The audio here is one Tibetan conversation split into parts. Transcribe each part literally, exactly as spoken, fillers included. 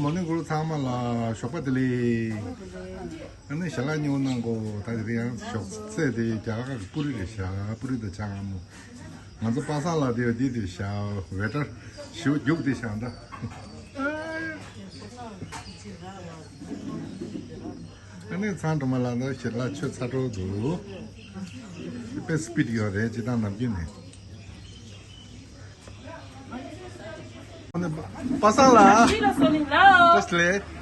མོར་ནིང་གུ་རུ་ཚང་མ་ལ་ཞོགས་པ་བདེ་ལེགས། ཨ་ནི་ཞལ་ལག་མཉེས་པོ་གནང་གོ། ད་དེ་རིང་ཡང་ཞོགས་ཟས་དེ་རྒྱ་གར་གྱི་པུ་རི་རེད་ཤག་པུ་རི་དང་ཇ་མངར་མོ། ང་ཚོ་པ་སངས་ལ་དེ་འདི་དེ་ཤག་ཝེ་ཊར་ཞེ་པོ་རྒྱུགས་དེ་ཤག་ད། ཨ་ནི་ཚང་སྒྲོལ་མ་ལགས་ད་ཞལ་ལག་མཆོད་ཚར་འགྲོ་འདུག་དཔེ་སྤིཌ་ཡོད་རེད་སྤྱིར་བཏང་ནམ་རྒྱུན་ནས། པ་སངས་ལགས། ཕྱི་ལ་སོང་ནས་ལ།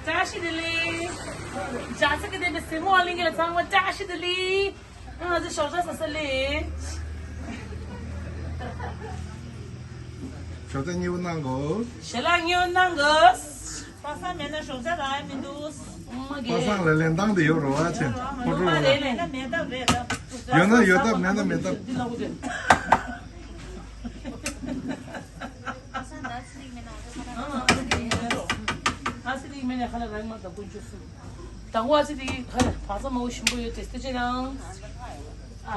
བཀྲ་ཤིས་བདེ་ལེགས། བཀྲ་ཤིས་བདེ་ལེགས། བཀྲ་ཤིས་བདེ་ལེགས། ང་ཚོ་ཞོགས་ཇ་ཟ་ས་ལེ། ཞོགས་ཇ་མཉེས་པོ་གནང་གོ། ཞལ་ལག་མཉེས་པོ་གནང་གོ། པ་སངས་མེད་ན་ཞོགས་ཇ་རག་ཡ་མི་འདུག་མ་གི། པ་སངས་ལ་ལེན་སྟངས་དེ་ཡོད་རེད་བ་ཆེ། ཁོ་ཁྲོ་མ་རེད་ལེ། ཡོད་ན་ཡོད་སྟབས་མེད་ན་མེད་སྟབས། ཨ་ཙི་དེ་མེད་ན་ཁ་ལ་རང་མ་ད་ཀུན་སྤྱོད་སུ། དང་པོ་ཨ་ཙི་དེ་ཁ་ལ་བག་ཚ་མང་པོ་ཞིམ་པོ་ཡོད་དེ་སྟེ་ཅེ་རང་། ཨ།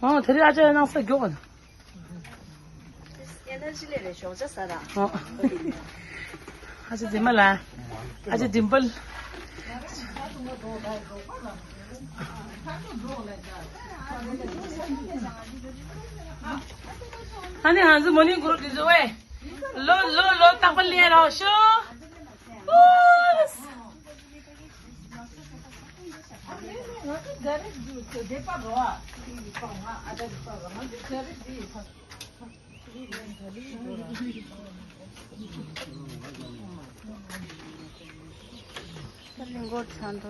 ཨོ་དེ་རིང་ཨ་ཅག་ཡང་ན་ས་མགྱོགས་པ། ཨེ་ནར་ཇི་ལས་རེད་ཞོགས་ཇ་ཟ་ར། ཨོ། ཨ་ཅག་འཛིན་མ་ལ། ཨ་ཅག་ཌིམ་པལ། ཨ་ནི་ང་ཚོ་མོར་ནིང་གུ་རུབ་འདི་ཚོ་ཝེ། ལོ་ལོ་ལོ་རྟག་པར་ལས་རོགས་ཞུ། ཨོ། གླིང་སྐོར་ཚར་འགྲོ་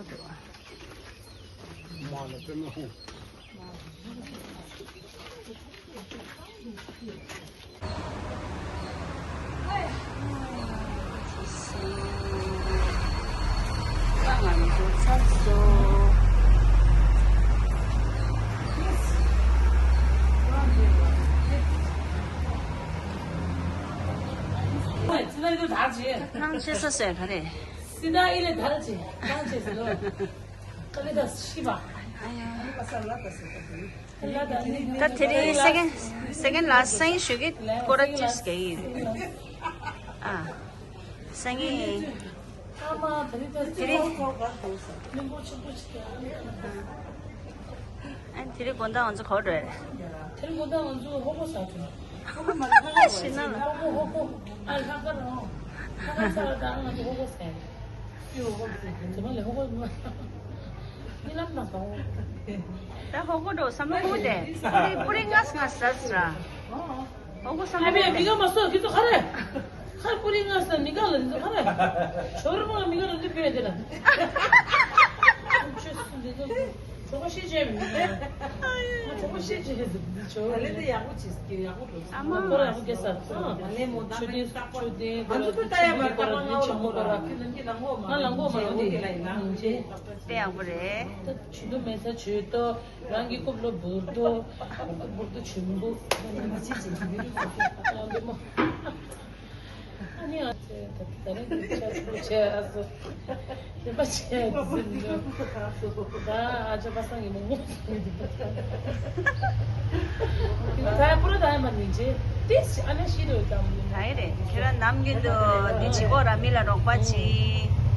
འདུག་ཁང་ཆེ་ས་ཟེར་ག་རེ། སི་ཏཱ་ཨི་ལེ་དར་ཅེ། ཁང་ཆེ་ཟེར་ལོ། ཀ་ལི་དཱ་ཤི་བ། ད་དེ་རིང་སེ་ཀེན་སེ་ཀེན་ལ་སང་ཞུ་གི་སྐོར་ར་ཅིས་གི་ཡིན། ཨ། སང་ཉིན། དེ་རིང་། ཨ་དེ་རིང་དགོང་དག་ང་ཚོ་ག་པར་འགྲོ་ཡ་རེད། དེ་རིང་དགོང་དག་ང་ཚོ་ཧོ་ཀོ་ཟ་འགྲོ། ཤི་ན་ལ། ཧོ་ཀོ་ཧོ་ཀོ། ཨ་ལྷག་དཀར་རོ། ལྷག་དཀར་ཚ་བ་དང་ང་ཚོ་ཧོ་ཀོ་ཟ་ཡ་རེད། དེ་མ་ལས་ཧོ་ཀོ་མ། རྨི་ལམ་ན་གང་། ད་ཧོ་ཀོ་འགྲོ་བསམ་བློ་ཧོ་དེ། པུ་རི་པུ་རི་ངས་ངས་ཟ་ཟ། ཨོ་ཨོ། ཨ་མས་མི་ག་མ་སོ་གི་ཚོ་ག་རེ། ཁར་པུ་རི་ངས་ཟ་མི་ག་ལ་འདི་ཚོ་ག་རེ། ཞོར་མ་མི་ག་ལ་འདི་བོད་དེ་ན། ཆོས་སུ་འདི་ཚོ་གྲོགས་པོ་ཤེས་བྱས་མི་འདུག་ང་གྲོགས་པོ་ཤེས་བྱས་འདི་ཚོ། ཨ་ལེ་དེ་ཡག་པོ་བྱེད་ཀྱི་ཡག་པོ་འགྲོ། ཨ་མ་ཁོ་ཡག་པོ་སྐྱེས་ས། ཨ་ནེ་མོ་ད་ཆུ་ནེ་ས་པོ་ཆུ་ནེ་ང་ཚོ་ད་ཡ་མ་ཀ་མ་ང་ལ་མོ་ར་ཁི་ལན་གི་ལ་ངོ་མ་ང་ལ་ངོ་མ་ལ་འདི་ལ་ཡིན་ན་ང་ཚེ། དེ་ཡག་པོ་རེད། ད་ཆུ་དུ་མེད་ས་ཆུ་ཏོ། རང་གི་རྐུབ་ལོ་འབུར་དོ། རྐུབ་འབུར་དོ་ཆུན་པོ། ཨ་འདི་མོ། ཨ་ནི་ང་ཚོས་ད་ད་རེས་ཀྱི་ཆ་ཚོ་བྱས་ཨ་ཚོ། དེ་པ་བྱས་ཨ་ཚོ། ད་ཨ་ཅག་པ་སངས་ཀྱི་མོག་མོག་ཟེར་གྱི་འདུག་ད་པུ་ར་ད་ཡ་མ་ནི་རྗེ་ཏིས་ཨ་ནེ་ཤི་རོ་ཙམ་ཡིན། ད་ཡི་རེད་ཁྱེད་རང་ནམ་རྒྱུན་དུ་འདི་བྱེད་གོ་ར་མི་ལ་རོགས་པ་བྱེད།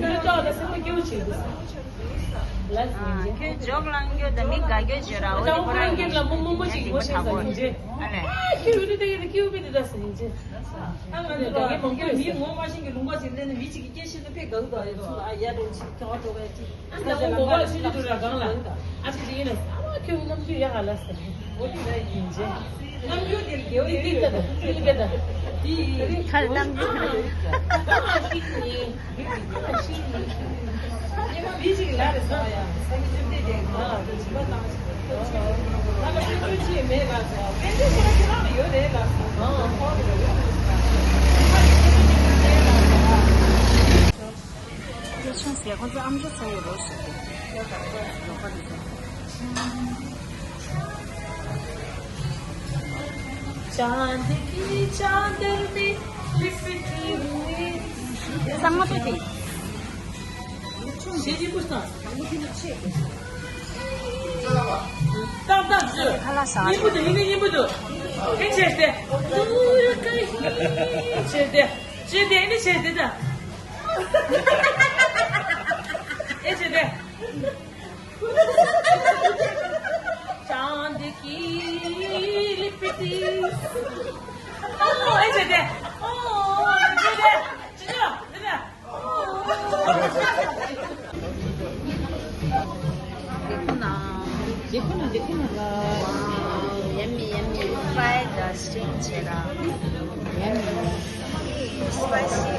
ཡུལ་ལ་ལྟ་བ་ལ་སེམས་པ་སྐྱོ་བོ་བྱེད་དགོས། ལ་ཨ་སེང་ཁྱོད་འཇོག་ལང་རྒྱུ་དང་མི་དགའ་རྒྱུ་བརྗོད་ར། འོ་དེ་ཁོ་རང་ཡིན། ལ་མོ་མོ་མོ་ཅིག་ངོ་ཤེས་ས་ཡིན་ཅེ། ཨ་ལས། ཨ་ཁྱོད་ཡུལ་ལ་ལྟ་ཡི་ལ་སྐྱོ་བོ་དེ་ད་ས་ཡིན་ཅེ། ཨ་ང་ནི་དགའ་མོ་མི་ངོ་མ་ཤེས་ཀྱི་ལུང་པ་ཞིག་སླེབས་ནས་མི་ཅིག་གིས་སྐད་བཤད་ན་ཕེ་དགའ་གི་དོ། ཨ་ཡ་རེ་ཅིག་གྲོགས་གྲོགས་ཅིག་ཨ་ལ་མོ་མོ་ཆུ་ཆུ་ར་གང་ལ། ཨ་ཅིག་ཅིག་ཡིན་ན་ཨ་མ་ཁྱོད་ནམ་རྒྱུན་ཡག་ག་ལ་ས་ཡིན་ཅེ། ཁར་གཏམ་རྒྱུད། ཁར་གཏམ་རྒྱུད། ཁོ་ཚོ་ཨམ་ཅོག་ཚང་ཡོད་རོགས་ཞིག་གསང་བ་པོ་དེ། ཞེས་ཀྱི་པུས་དང་། ཏག་ཏག་ཅོ། ཁ་ལག་ཟ། སྙིང་པོ་དུ་ཡིན་ནི་སྙིང་པོ་དུ། ཨེ་བྱས་ཏེ། བྱས་ཏེ། བྱས་ཏེ་ཨེ་ནི་བྱས་ཏེ་ད། ཨེ་བྱས་ཏེ། ཅང་དེ་ཀི་ལི་པི་ཏི། ཨོ་ཨེ་བྱས་ཏེ། ཨོ་བྱས་ཏེ། ཅི་ཅོ་དེ་ད། Wow, yummy, yummy. Fried uh, string chera. Yummy. Spicy.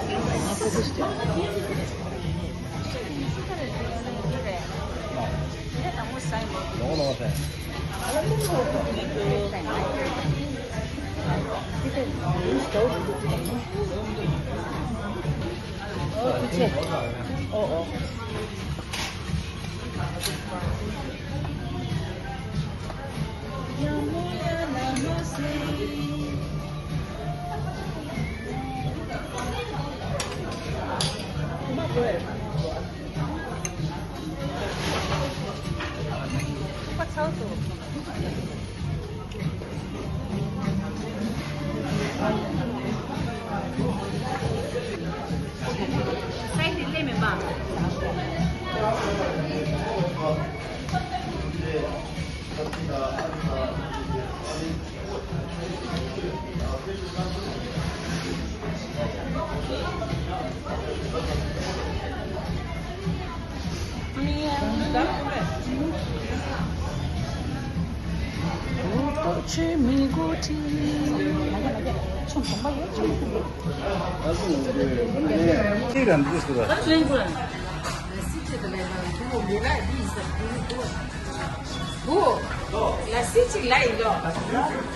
ལ་སི་གཅིག་ལ་ཡིན་ལོ།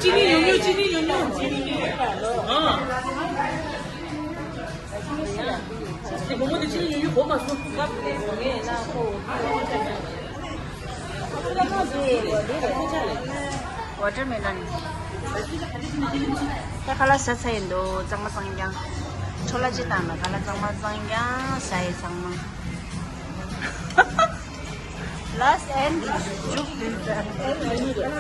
ཅི་ནི་ཉུང་ཉུང་། ཅི་ནི་ཉུང་ཉུང་། ཅི་ནི་ཉུང་ཉུང་། ཨ། དེ་བུ་མོ་དེ་ཅི་ནི་ཉུང་ཉུང་གོ་མ་སོང་། Watermelon. ད་ཁ་ལག་ཟ་ཚར་ཡིན་འདུག་གཙང་མ་གཙང་རྐྱང་། ཆོ་ལ་ཅི་བཏང་ན་ཁ་ལག་གཙང་མ་གཙང་རྐྱང་ཟ་ཡི་ཚང་མ། Last and ཇུག་དེ་ད།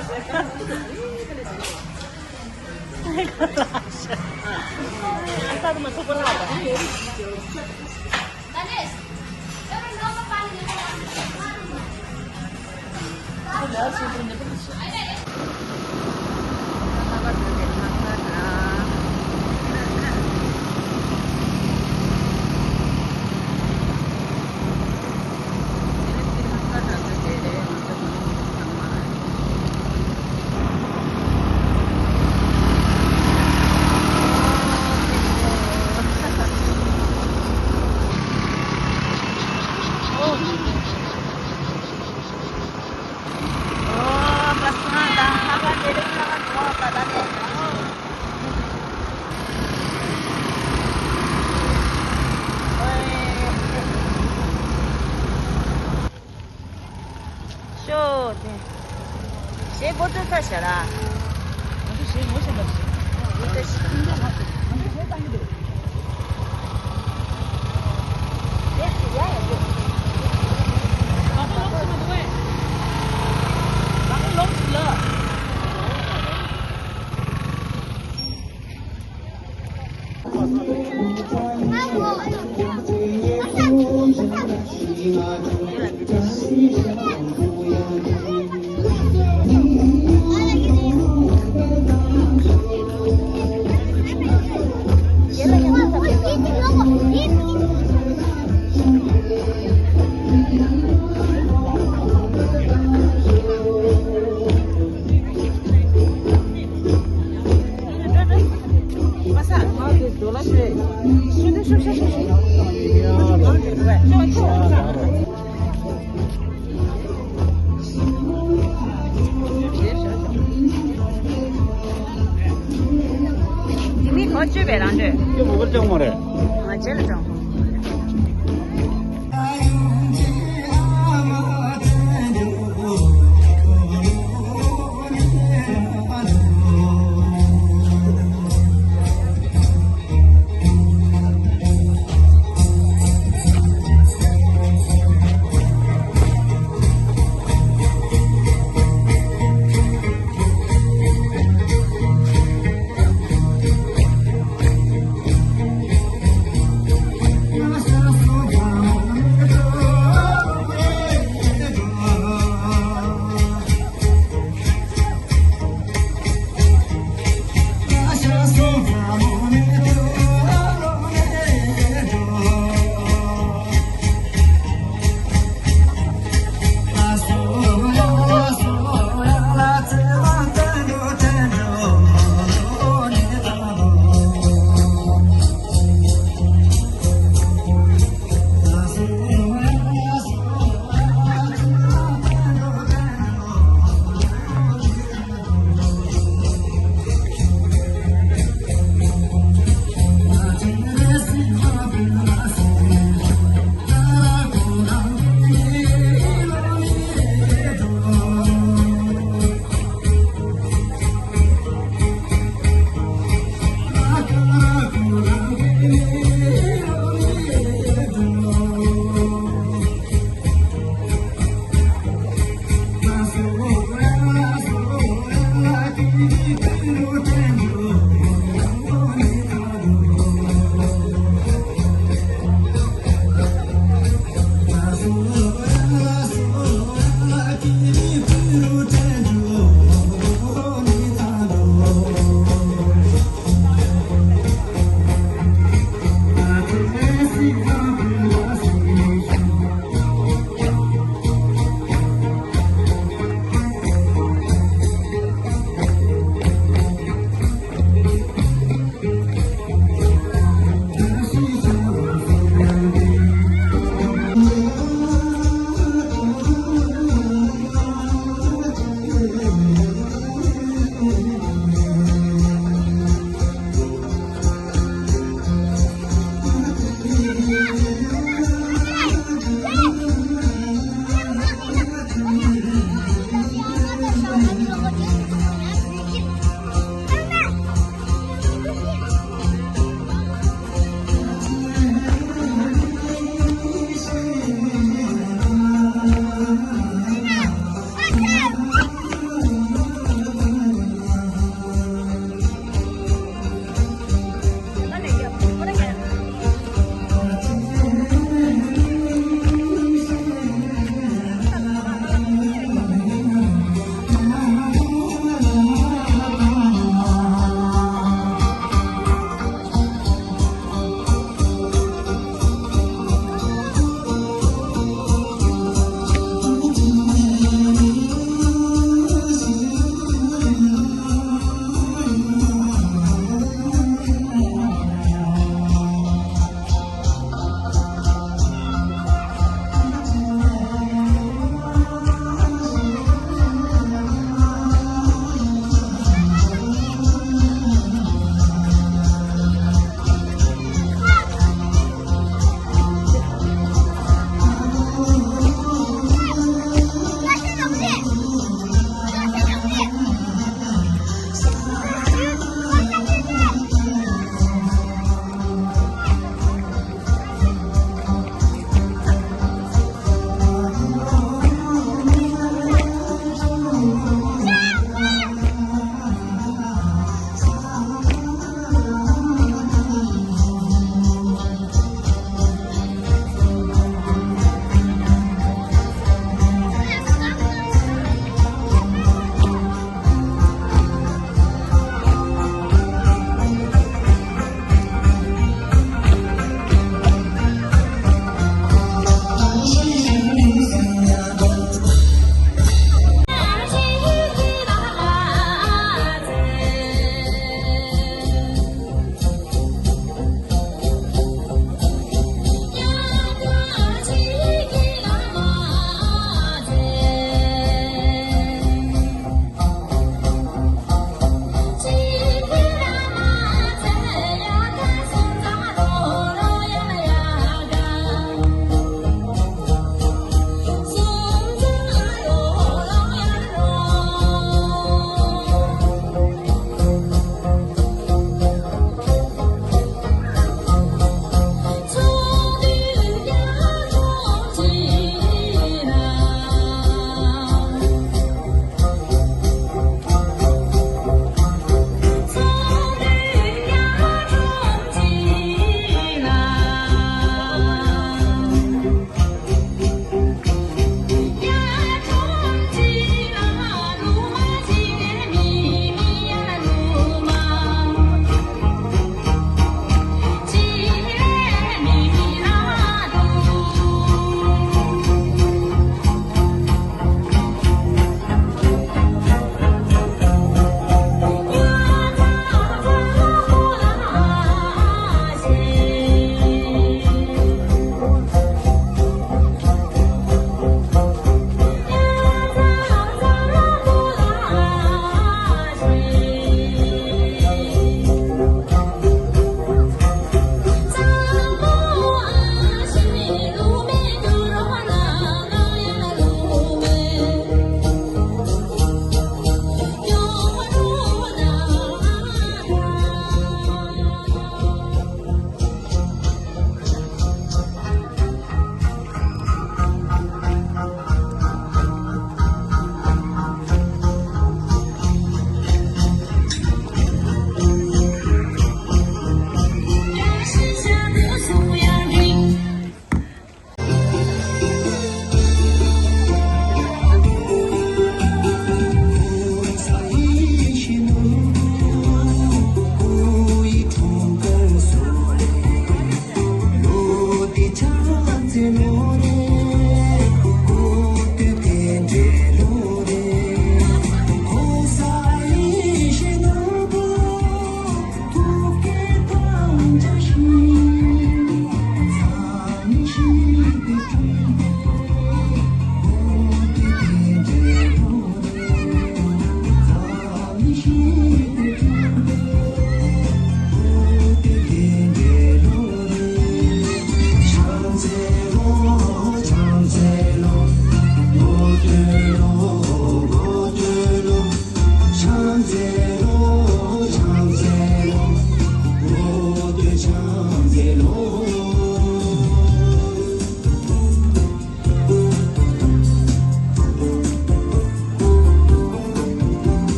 བྱས་ལ། ང་ཚོ་གཞས་ངོ་ཤེས་པ་ཞིག་ང་ཚོ་གཞས་བཏང་གི་འདུག་དེ་མིན་ཁོ་བཅོས་པའི་རང་འདོད། ཁྱོད་མོ་གར་ཅང་མ་རེད། ང་རྗེས་ལ་ཅང་།